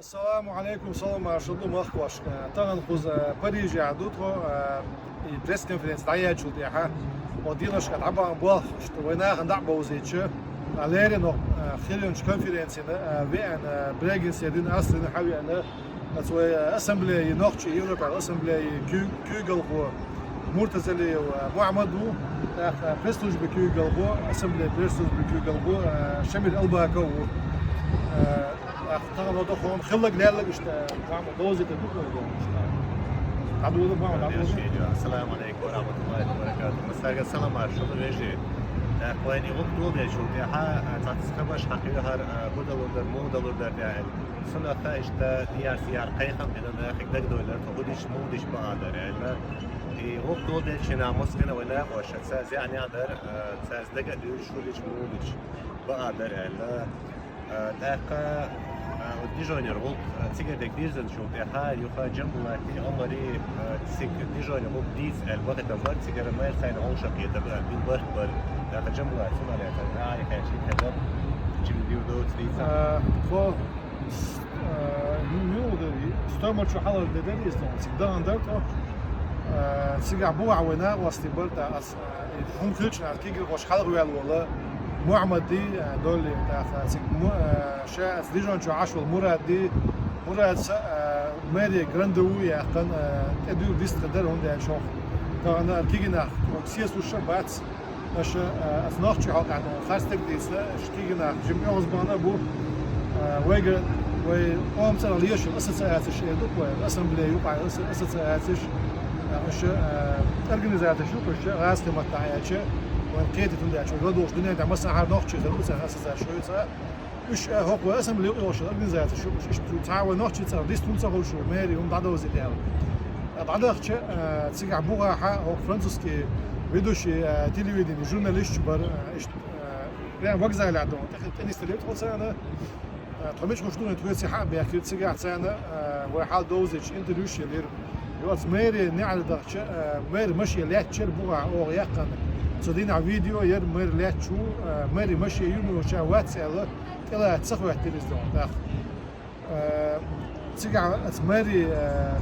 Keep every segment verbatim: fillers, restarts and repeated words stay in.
Ассаламу Ӏалайкум, салам-маршал ду, махкахой. Э, тахан кхуза, э, Парижехь ду тхо, э, и пресс-конференци дӀаяьчул тӀаьхьа. Оцу дийнашка дӀабаха болх, иштта вай нахана дӀа а бовзийтича, а леррина, э, хилла йолчу конференцина, э, веана, э, Брегенце дина, Австрина хьавеана, оцу вай, э, ассамблеи, нохчийн Европехь ассамблеи куь-, куьйгалхо Муртазалиев, э, Мухьаммад ву, тӀаккха, э, пресс-службин куьйгалхо, ассамблеи пресс-службин куьйгалхо, э, Шамиль Албаков ву. Э, тӀаккха тахана дохуна хилларг-лелларг иштта, Мухьаммад, довзийта ду хӀара иштта. Дадула, Мухьаммад, дадула. Ассаламу Ӏалайкум ва рахьматуллахӀи ва баракатухӀу. Массаьрга салам-маршалла, вежарий. ТӀаккха вайна и гӀуллакх доладелчул тӀаьхьа, э, цхьацца хабарш хьакхийтира, э, хӀун далур дара, муха далур дара аьлла. Цунах иштта дӀаяьхьна кхайкхам бина нахе, дагадойлар тхо хӀун дича, муха дича бакъахь дара аьлла. И гӀуллакх доладелча хенахь массо а вай накъосташа, цаьрца зӀенехь дара, э, цаьрца дага а дуьйлуш, хӀун дича, муха дича бакъахь дара аьлла. Э, тӀаккха, э, оцу Дижонера гӀуллакх, э, цигара дерг дирзинчул тӀаьхьа, юха Джамбулати, Ӏумари, э, цига Дижонера гӀуллакх дийца аьлла бахийтина бара, цигара мэр сайна хьошалгӀа хетар, э, бина барт бара. ТӀаккха Джамбулати цунах лаьцна, Ӏарахь хьаьжча, хетар, жима дийр доцу дийца. Э, тхо, э, муьлха дара, стомар чу хьалар де дара иза, цига дахана дара тхо. Э, цигахь бухахь вай накъостий бара, тӀаккха ас, э, хӀума хилча, ас кегийрхошка хьалхаваьлла волу Мухьаммад ди, э, доллий, тӀаккха цига му-, э, ша ас Дижон чу Ӏаш волу Мурад ди, Мурад са, э, мэри грандову яьккхина, э, тӀедуьйла дистхир дара, хӀунда аьлча хӀокху тахана кегий нах, хӀокху сесуш а бац. Аша, а, аса нохчийн хьокъехь ду, харц дерг дийцина, аша кегий нах жима оьгӀазбахана а бу, а, вайга, вай къоман цӀарах лешарг ассоциацеш эр ду-кх вай, ассамблея юкъахь аса-, ассоциацеш, а, аша, а, организацеш ю-кх аша, гӀазкхийн маттахь аьлча, вайна кхетийта хӀунда аьлча, вай ладугӀуш дуьнен тӀехь массанхьара нохчий хир бу цара ассоциацеш хуьйцу а. Уьш, а, хӀокху вай ассамблея юкъа йолуш организацеш ю-кх уьш, иштта цхьа а вай нохчийн цӀарах дистхир ца хуьлуш ву, мэри хӀума дӀадовзийта аьлла. ТӀаккха дӀадахча, а, цигахь бухахь хӀокху французский ведущий, а, телевидение журналисташ бара, а, иштта, а, прямо вокзалехь ду, тӀе-, тӀенисделира тхо царна. А, тхо мича гӀуш ду хьуна тхоьца хьа а баьхкира, цигахь царна, а, вай хьал довзуьйтуш интервьюш елира. Оцу мэрин неӀарехь дахча, а, мэр машен лаьтташ яра бухахь оха яьккхина. Цу дийнахь видео яра, мэр лаьтташ ву, а, мэрин машен ю, муьлхачу вац аьлла, тӀелаца ца хӀоьттира иза тӀаккха. Э, цигахь аса мэри, э,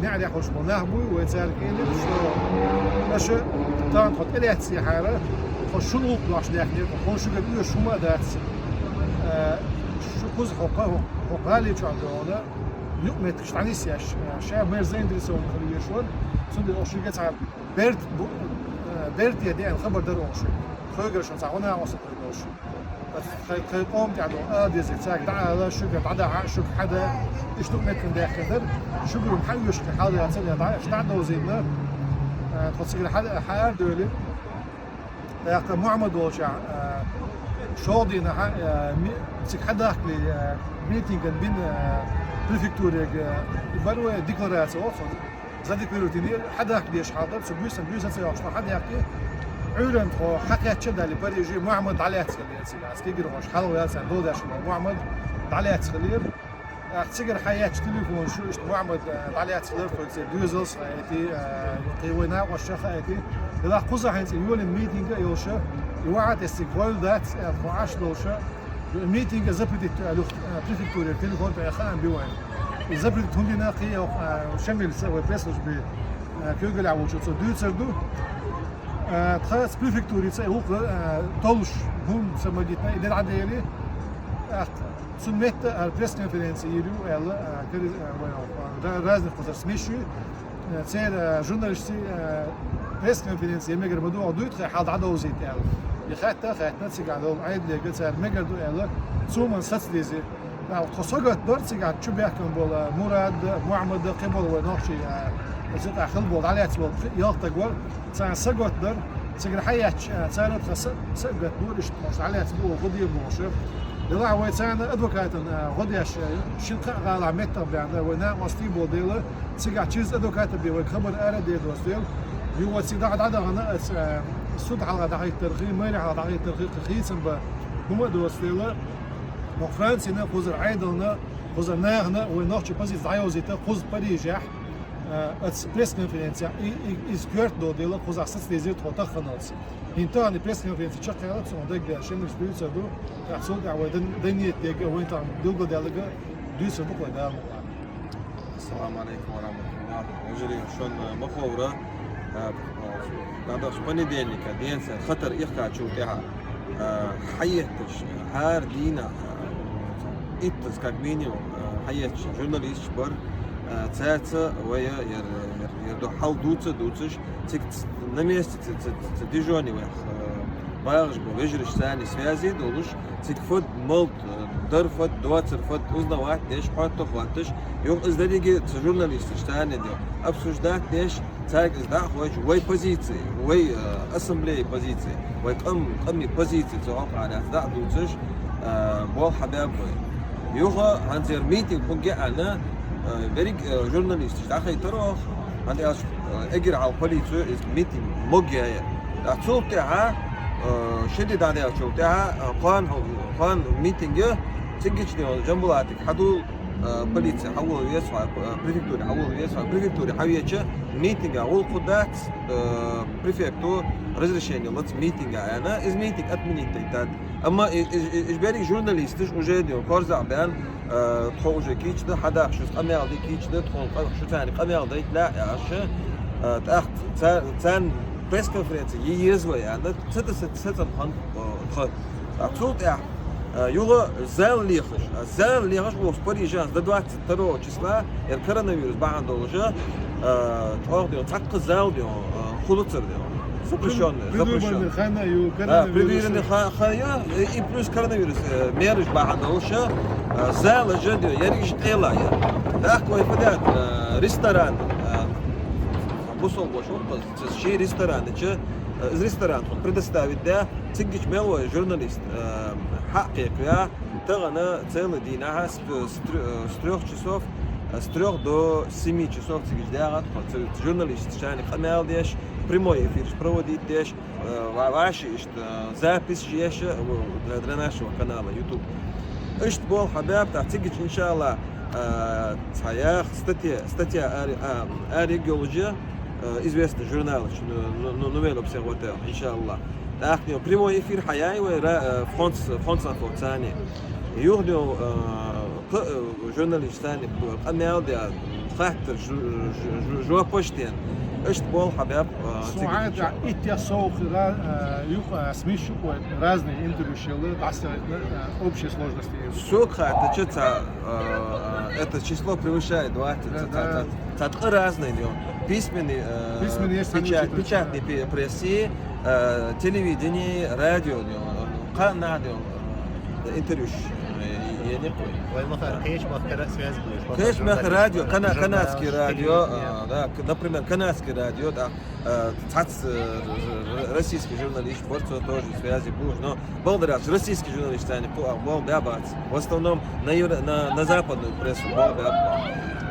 неӀарехь болуш болу нах буй, вай цаьрга элира, что аша тахана тхо тӀелаьцнехьара, тхо шуна гӀуллакх дохьуш даьхкинера, тхуна шуьгара оьшуш хӀума а дац. Э, шу кхуза хӀокху, хӀокху гӀали чохь догӀуна, юкъаметтигаш дӀанисъеш, э, ша мэр заинтересованный хила везаш вара, цундела оха шуьга цхьа берд бу-, э, берд де деана хабар дара оха шуьга. Хьоьгара шуна цхьа гӀо накъосталла хир долуш. Аса тхайн, тхайн къоман тӀехь ду ала деза, цаьрга дӀаала, шуьга дӀадахьа, шуьга хьада, иштта дукха меттиг даьккхина дара. Шуьгара хьан оьшуш хьал яцара, я дӀа, иштта дӀа а довзийна, а, тхо цигара хьа-, хьа ара а девлира. ТӀаккха Мухьаммад волчохь, а, шолгӀа дийнахь, а, ми-, цига хьадахкале, а, митинган бина, а, префектурега, а, бара вай деклараци оха. Задекларировать йинера, хьадахка дезаш хьал дара, цу буьйсан, буьйса ца йоккхуш, тхо хьадахка. Ӏуьйранна тхо хьакхаьчча а даьлла, Париже Мухьаммад дӀалаьцна хилира цига. Аса кегийрхоша хьалха ваьлла царна доладеш волу Мухьаммад дӀалаьцна хилира. ТӀаккха цигара хьаетташ телефонаш ю, иштта Мухьаммад, а, дӀалаьцна хилира, тхоьга церан доьзалш а хаийтий, а, кхин вай накъосташ а хаийтий. Делахь кхузахь хӀинца йолийна митинг а йолуша, и ваха тесиг гӀойла дац, аьлла, тхо Ӏаш долуша, митинг а запретить ду аьлла, а, префектуре телефон тӀе хаам бина вайна. И запретить хӀунда йина кхин а, а, Шамиль са вай пресс-службе, а, куьйгаллехь волчо цо дуьйцур ду. А, тхан аса префектурица и гӀуллакх, а, толлуш хӀума ца магийтина, и де дӀадели, а, цунна метта а пресс-конференци йийр ю аьлла, а, кори-, а, вай, а, ра-, разных кхузара СМИ-ш ю. Э, церан, э, журналистийн, э, пресс-конференци мегар ма ду, дуй тхайн хьал дӀадовзийта аьлла. И хаьтта а хаьттина, цигахь долу Ӏедалега цара мегар ду аьлла, цо ма сацадезира. Нах тхо сагатдора цигахь чу баьхкина болу, э, Мурад, Мухьаммад, кхин болу вай нохчий, э, цигахь хилла болу, дӀалаьцна болу ялх стаг вара, царна сагатдора, цигара хьаетташ, э, царна тхан са-, сагатдора, иштта, может, дӀалаьцна бу, гӀо де бохуш. Делахь вай царна адвокатан, э, гӀо деш, э, шина-кхаа гӀалахь меттах баьхна, вай накъостий болу дела, цигахь через адвоката бен вайга хабар ара а дер доцу дела, юха цига дӀа-, дӀадахана аса, э, суд хьалха дӀахӀиттархи, мэри хьалха дӀахӀиттархи кхин хийцам бан хӀума а доцу дела, хӀокху Францина, кхузара Ӏедална, кхузара нахана вай нохчийн позици дӀайовзийта кхуза Парижехь, э, аса пресс-конференцехь, и, и, иза коьрта долу дела, кхузахь сацадезира тхо тахханалц. ХӀинца тахана пресс-конференци чекхъяьлла, цунах дагадеана шен нуьйш дуьйцур ду, тӀаккха цул тӀаьхьа вай дан-, дан ниет дерг а, вайн тахана билгалдаьлларг а, Дийцар ду-кх вай, Дала мукъ лахь. Ассаламу алейкум ва рахматуллах. Вежарий, шоана ма ховра, а, а, дӀадахача понедельника денца хатар ихкачул тӀехьа, а, хьаетташ, хӀара дийнахьа, а, иттаза, как минимум, а, хьаетташ журналисташ бар, а, цаца вай ер, ер, ер ду хьал дувца, дувцаш, цига ц-, на месте ц-, ц-, ц-, Дижоне вай, а, багӀаш бола вежарий царца связи долаш, цига фуд, малад, дар фуд, доацар фуд узнавать деш, хьоатта хоатташ, юха из деррига цу журналисташца цхьана де обсуждать деш, царга из дӀа а хойш, вай позиция, вай, э, ассамблея позиция, вай къам-, къамий позиция цу хьокъехьа дӀа а дувцаш, э, болх хьабаьб вай. Юха хӀанз ер митинг хӀунга яьннай, э, берриг, э, журналисташ дӀахайтар оаха, хӀана аьлча, э, эггара хьалха полици из митинг могаяьй. ТӀаккха цул тӀехьа, э, ши ди дӀадаьлчул тӀехьа, э, кхоана, кхоана митинг я, цигача Джамбулатага хьадувла, э, полици хьавола веза хьо, э, префектуре хьавола веза хьо, префектуре хьавеча, митинга гӀулакх дац, э, префекта разрешени лац митинга аьнна, из митинг отменить дайтад. Амма и-, и-, и-, уж берриг журналисташ уже де, корзагӀбаьнна, э, тхо уже кийча да, хьадахьа шуца къамаьл де кийча да, тхона къа-, шуца цхьана къамаьл дайта лаьа аьнна, э, тӀаккха ца-, царна пресс-конференци е еза вай аьнна, ца да са-, сацам хиннад, э, тха. ТӀаккха цул тӀехьа, э, юха зала лехаш, а зала лехаш оаха Парижах до двадцать второго числа, ер коронавирус бахьан долаш, э, чӀоагӀа де, цхьаккха зала де, э, хулацар де. Запрещённый, запрещённый. Придуманный хана ю, да, коронавирус. Придуманный ха-, ха-, ю, и, и плюс коронавирус, э, мераш бахьан долаш, э, зала же де, ерригаш къела я. ТӀаккха вай фу даьд, э, ресторан, э, бусалба бош ваккхаз, цу ший ресторана чу, э, из ресторан тхона предоставить даь, цигача мел вай журналист, э, хьакхайкаваь, тахан целый дийнахьа с, с трё-, э, с трёх часов, э, с трёх до семи часов цигача даьгӀад тхо, цу, цу журналисташца цхьана къамаьл деш, прямой эфираш проводить деш, э, ва-, вӀаши иштта, э, запись еш, э, для, для нашего канала YouTube. Иштта болх хьабаьб, тӀаккха цигача, иншаллах, э, цхьа яха статья, статья ари-, а, ариг йолаш, э, известный журналаш, ну, ну, ну, Nouvel Observateur, иншаллах. ТӀаккха прямой эфир хьаяьй вай ра-, э, Франц-, Франц Инфо цани. Юха, э, кхы, э, журналисташца цхьана къамаьл даь, хаттар, жу-, жу-, жу-, жопаш дена. Иштта болх хьабаьб, э, цигача. Сухьайда итт совгӀа хира, э, юха, э, СМИ-ш ю-кх вай, разные интервьюш яьлар, дӀасахьийтар, э, общей сложности. Сога хаьттача цхьа, э, э, это число превышает двадцать, да, цхьа, да, цхьа, цхьа ткъаь разный ю. Письменный, э, письменный есть, печать-, печатный пе-, прессе, э, телевидение, радио ю, э, кхы нах ю, э, интервьюш, э, е-, енна ю-кх вай. Вай мехка кхеча мехкара связь бу. Кхеча мехка радио, кана-, канадский радио, э, да, к-, например, канадский радио, да, э, цхьацца, э, р-, р-, российский журналист бар, цо тоже связи бу, но, бакъдар аьлча, российский журналисташца цхьана кхы а болх баь бац. В основном на евро-, на, на западную прессу болх баьб.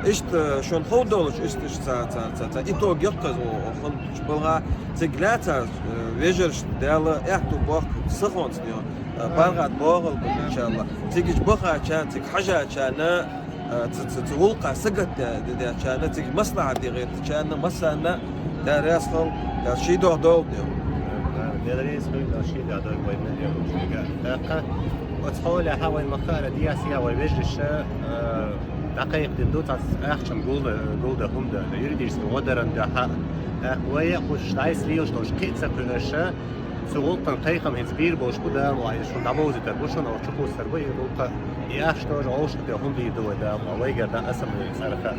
Иштта, э, шоана ховш долаш, иштта, иштта цхьа, цхьа, цхьа, цхьа итог я-кх из, о, о, хӀанз чу балха, цига лаьцача, э, вежарашта Дала аьттув боаккхалба сихонца, э, паргӀата боахалба, иншаллах. Цигача бахачарна, цига хьежачарна, э, цу, цу, цу гӀулакха сагатдечарна, цига маслахьат де гӀертачарна, массанна Даьла раьза хилва, Даьла ший духьа долда. Даьла раьза хилва, Даьла ший духьа долда вай мел йолча. ТӀаккха оцу хьолехьа вай мехкара дӀаясъяь вай вежарий, э, дӀакхайкхадина ду цхьацца ахчанна гулда-, гулда хӀума да, юридически гӀо даран дуьхьа. ТӀаккха вай а кхузахь дӀасалелаш долаш кхин а ца кхуьуш, цу гӀулакхан кхайкхам хӀинца бийр болуш бу, Дала мукъ лахь, шуна дӀабовзийтар бу, шуна оцу чу кхуссар бу и гӀулакх. И ахча тоже вовшах тӀе хӀума дийр ду вай, Дала мукъ лахь, вайгара дӀа ассамблея цӀерах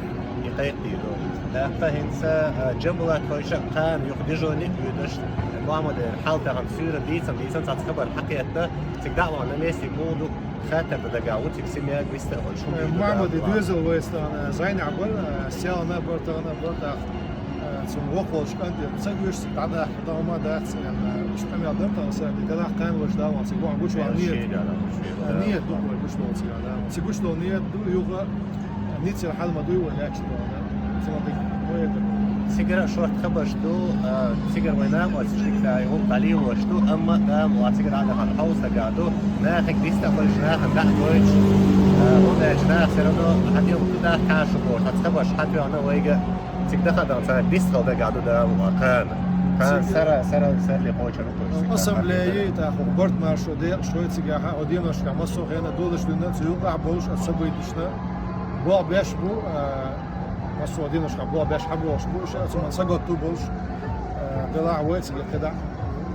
и кхайкха дийр ду. ТӀаккха хӀинца, а, Джамбулат хӀаьта кхана юха Дижоне а воьдуш, Мухьаммаде хьал тахан суьйра дийцам, дийцам, цхьацца хабар хьакхетта, цига дӀа а вахана, на месте муха ду, хаттар дан дагахь ву, цига семьяга вист а волуш, хӀума дийр ду, Дала мукъ лахь. Мухьаммаде доьзал вайца тахан, зӀамига бар, тахан бар, тӀаккха Э, цунна воккхаволчу кӀанте ца оьшу цига дӀадаккха, дан хӀума дац, э, уьш къамел дар тхан саьрда, делахь кханалаш, Дала мукъ лахь, цига вахана гучу вала ният. Э, ният ду вай гучу вала цига, Дала мукъ лахь. Цига гучу вала ният ду, юха, э, ниццера хьал ма дуй вай лаьтташ, Дала мукъ лахь. Цунна дика вай это. Цигара шорта хабарш ду, э, цигара вай накъостий шийтта, э, гӀуллакх дӀалелош ду, амма, Дала мукъ лахь, цигара Ӏадахьан хьовса дагахь ду, нахага дистхуьлуш, нахана дӀа а гойтуш, э, хӀунда аьлча наха все равно хьан тӀе хӀума ду даккха хьаша бохуш, хьан цхьабарш хьатоьхна вайга, цига даха дан цара дистхила дагахь ду, Дала мукъ лахь, кхана. Кхана цига сара, сара, сарли кхочур ву кхуьш цига. Ассамблея, тӀаккха барт маршо декъаш вай цигахьа, о деношкахь массо а хенахь долуш дуьйна, цу юкъахь болуш а событишна, Бо беш бу, а, массо динашка бо беш хьабош бу, ша цуман сагот ту болш, а, дела вайца кеда,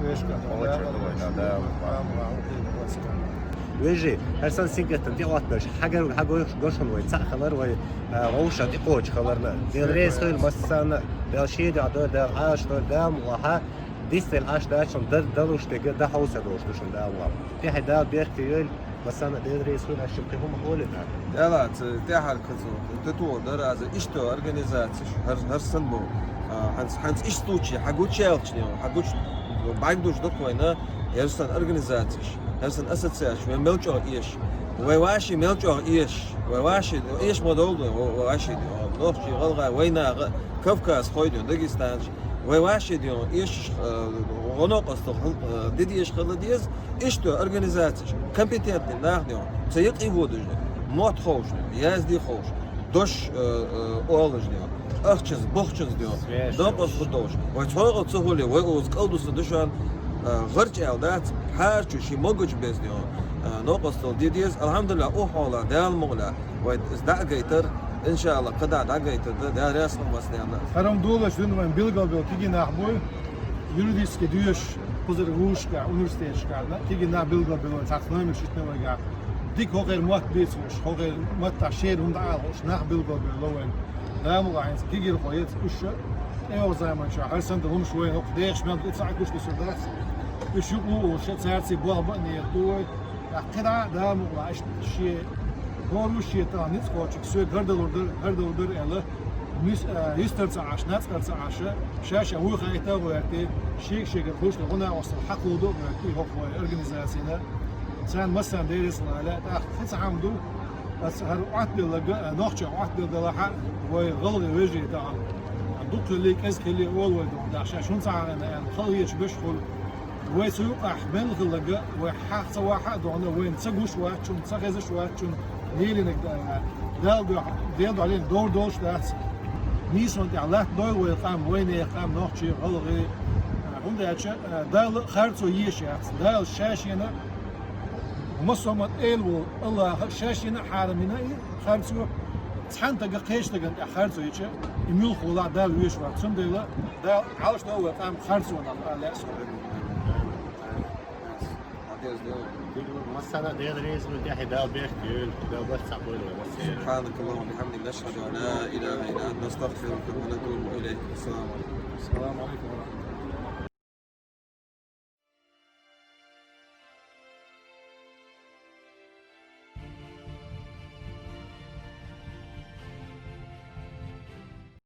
вешка, Олай чё, давай, да, да, да. Вежи, хӀарсан сингаттан тӀе отташ, хьагар, хьагош гошун вай, цаӀ халар вай, а, вовша тӀе коча халарна. Дел рейс хил массана, дел шеда, дел, дел аш, дел дам, лаха, дистел аш дачун, дел, дел уш тега, да хауса дош душун, да, ва. ТӀехьа дал бехти йол, массана дел рейс хил ашим кехум холида. Дела, ц-, тӀехьар кацу, т-, ту, да, раза, ишто организациш, хӀар, хӀарсан бу. А, хӀанз, хӀанз иш случай, хьагучелчни, хьагуч, багдуш докойна, хӀарсан организациш, хӀарсан ассоциациш, вай мелчо еш. Вай ваши мелчо еш. Вай ваши, еш модол, вай, вай ваши, нохчи, галга, вайнага, Кавказ хойду, Дагестанш. Вай ваши дион, еш, э, гонокъостал, э, дидеш халадез, ишто организациш, компетентный нах дион, ца якъи водуш, мот ховш, язди ховш, дош, э, э, олуш дион, ахчаз, бохчаз дион, Связь докъос худош. Вай цогъа ца хули, вай оз калдуса душан, э, гъарч ал дац, хьарчу ши могуч без дион, э, нокъостал дидез, алхамдулилла, ухола, дал мугла, вай дагайтар, иншалла, къада дагайтар, да, да, рясна маслянна. Харам долаш дин вайн билгал бел киги нах бой, юридически дуеш, пузыр вушка, университетшка, на, киги нах билгал бел, цац номер шитна вайга. Дик хохер мот бицуш, хохер мот та шер унда алхуш, нах билгал бел ловен. Даму айнс, кигир хоец, уш, эо заман ша, хар сан да лумш вайн, ох, деш мен, уца акуш да сурдац. Уш юк лу уш, царци бохба не туой. Къида даму ла аш ши, бору ши та ниц кочук, су гардалурдур, гардалурдур эла. Мис, э, истерца аш, нацкарца аш, шаша вуй хайта вуйти, шик шик хуш гуна осал хакулду вуйти, хохвай организацияна. Цан масан дерес ла ла, ах, хиц хамду, ас хар уат белага, нохча уат белдала ха, вай галги вежи та. Дукли кез кели ол вай да, ша шун царана, хал еш беш хул. Вай цу юкъахь мел хиларга, вай хьах ца вахьа а дохна, вайна ца гуш вачун, ца хезаш вачун, лелинаг, а, Дала дуьхьа, Дела дуьхьа лелин дов долуш дац. Нийсон тӀехь латта дой вай къам, вайне къам, нохчий, гӀалгӀай. А, хӀунда аьлча, а, Дала харцо еш яц. Дала ша шена, массо а ма тӀел волу Аллаха, ша шена хьарамина и харцо. Цхьана тага кхечу дагана тӀехь харцо йича, и муьлхха валахь Далла веш вац. Цундела Дала Ӏалашдо вай къам харцонах, а лаьа со. Массана Дела реза ву тӀехь Дала бехк йойла, Дала барт цхьаъ бойла вай массеран. سبحانك اللهم وبحمدك، نشهد أن لا إله إلا أنت، نستغفرك ونتوب إليك. السلام عليكم. السلام عليكم ورحمة الله.